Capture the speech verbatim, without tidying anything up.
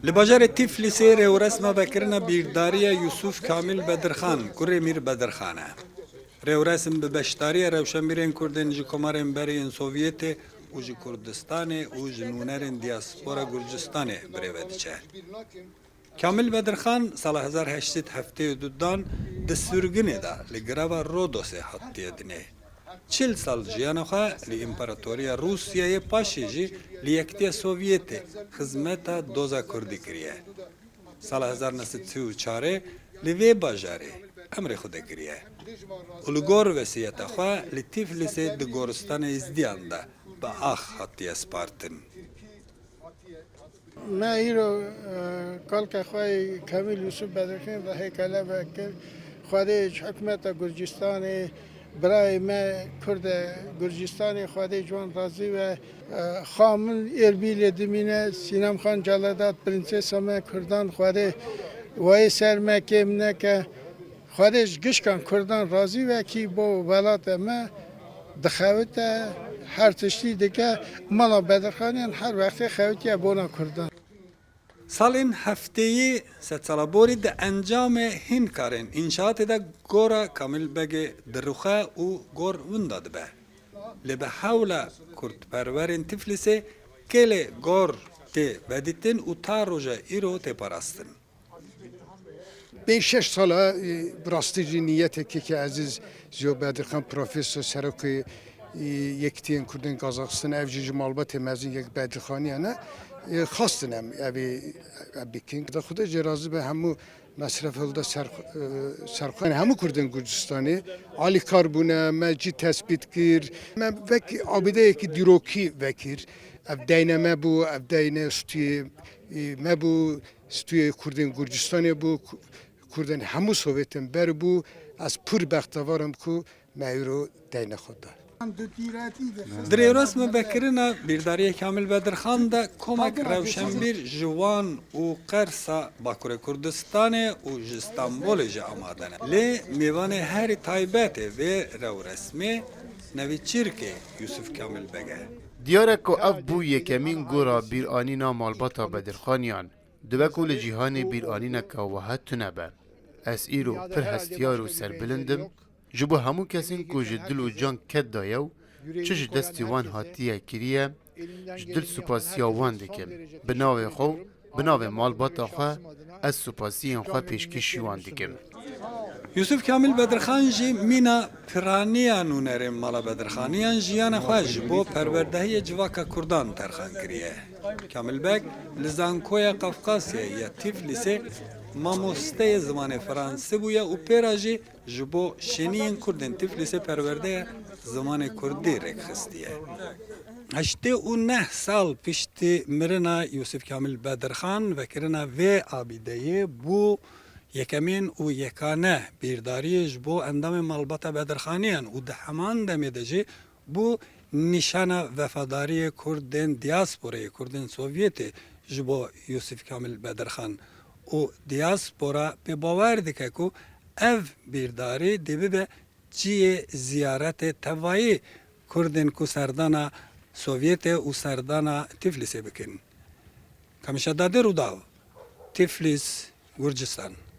Li bajarê Tiflisê rêwresma vekirina bîrdariya Yusuf Kamil Bedirxan, kurê Mîr Bedirxan e. Rêwresim bi beşdariya rewşenbîrên Kurdên ji komarên berê yên Sovyetê û ji Kurdistanê û ji nûnerên diaspora Gurcistanê birêve diçe. Kamil Bedirxan sala hezar heşt sed heftê û du dan di sirginê de li girava Rodosê hatiye dinê. Çil sal jiyana xwe li Împaratoriya Rûsyayê, paşê jî li Yekitiya Sovyetê xizmeta doza kurdî kiriye. Sala hezar neh sed sî û çarê li vê bajarê emrê xwe de kiriye û li gor wesiyeta xwe li Tiflisê di goristana Êzdiyan de bi ax hatiye spartin. Me îro, e, kalke xwe yê Kamil Yusuf Bedirxan re hêkele vekir. Xwedê ji hikûmeta Gurcistanê, birayê me Kurd e Gurcistanê, Xwedê ji wan razî be. E, xa min Îrbîlê dimîne, Sînem Xan Celadat, prînsesa me Kurdan, Xwedê wayê ser me kêm neke. Xwedê ji gişkan Kurdan razî be kî bo welata me dixebite, her tiştî dike. Mala Bedirxaniyan her wextê xebitiye bona Kurdan. Salên heftêyî sedsala borî di encamê hin karên înşaatê de gora Kamil Begê diruxe û gor winda dibe. Lê bi hewla kurdperwerên Tiflisê kêlê gor tê vedîtin û ta roja îro tê parastin. Pênc şeş sala, e, bi rastî jî niyetê kekê ezîz Ziya Bedirxan, profesor, serokê, e, Yekitiyên Kurdên Kazaxistan, ev jî ji malbatê mezin yek Bedirxaniyan e, e, xwestin em evê, ev bikin. Da Xwedê jê razî be, hemû mesref hilda ser, e, ser xwe. Yani hemû Kurdên Gurcistanê alîkar bûne, me cî tespît kir. Me wek abîdeyekî dîrokî vekir. Ev deyne me bû, ev deyne stûyê, e, me bû. Stûyê Kurdên Gurcistanê bû, Ku-, Kurdên hemû Sovyetên ber bû. Ez pir bextewar im ku me îro deyne xwe da. Di rêwresma vekirina bîrdariyê Kamil Bedirxan de komek rewşenbîr ji Wan û Qersa Bakurê Kurdistanê û ji Stenbolê jî amade ne. Lê mêvanê herî taybetê vê rewresmê nevîçîrkê Yusuf Kamil Beg e. Diyar e ku ev bû yekemîn gora bîranîna malbata Bedirxaniyan. Dibe ku li cîhanê bîranîneke wiha tune be. Ez îro pir hestiyar û serbilind im ji bo hemû kesên ku ji dil û can ked daye û çi ji destê wan hatiye kiriye, ji dil supasiya wan dikim. Bi navê xwe û bi navê malbata xwe ez supasiyên xwe pêşkêşî wan dikim. Yusuf Kamil Bedirxan jî mîna piraniya nûnerên Mala Bedirxaniyan jiyana xwe ji bo perwerdehiyê civaka Kurdan terxan kiriye. Kamil Beg li Zankoya Qafqasyayê ya Tiflisê mamosteyê zimanê Fransî bûye û pê re jî ji bo şêniyên Kurdên Tiflisê perwerdeya zimanê Kurdî rêk xistiye. Heştê û neh sal piştî mirina Yusuf Kamil Bedirxan, vekirina vê abîdeyê bû yekemîn û yekane bîrdariyê ji bo endamên malbata Bedirxaniyan û di heman demê de jî bû nîşana wefadariyê Kurdên diasporayê, Kurdên Sovyetê ji bo Yusuf Kamil Bedirxan û diaspora pê bawer dike ku ev bîrdarî dê bibe cihê ziyaretê tevayî Kurdên ku serdana Sovyetê û serdana Tiflisê bikin. Kamişa Dadê, Rûdaw, Tiflis, Gurcistan.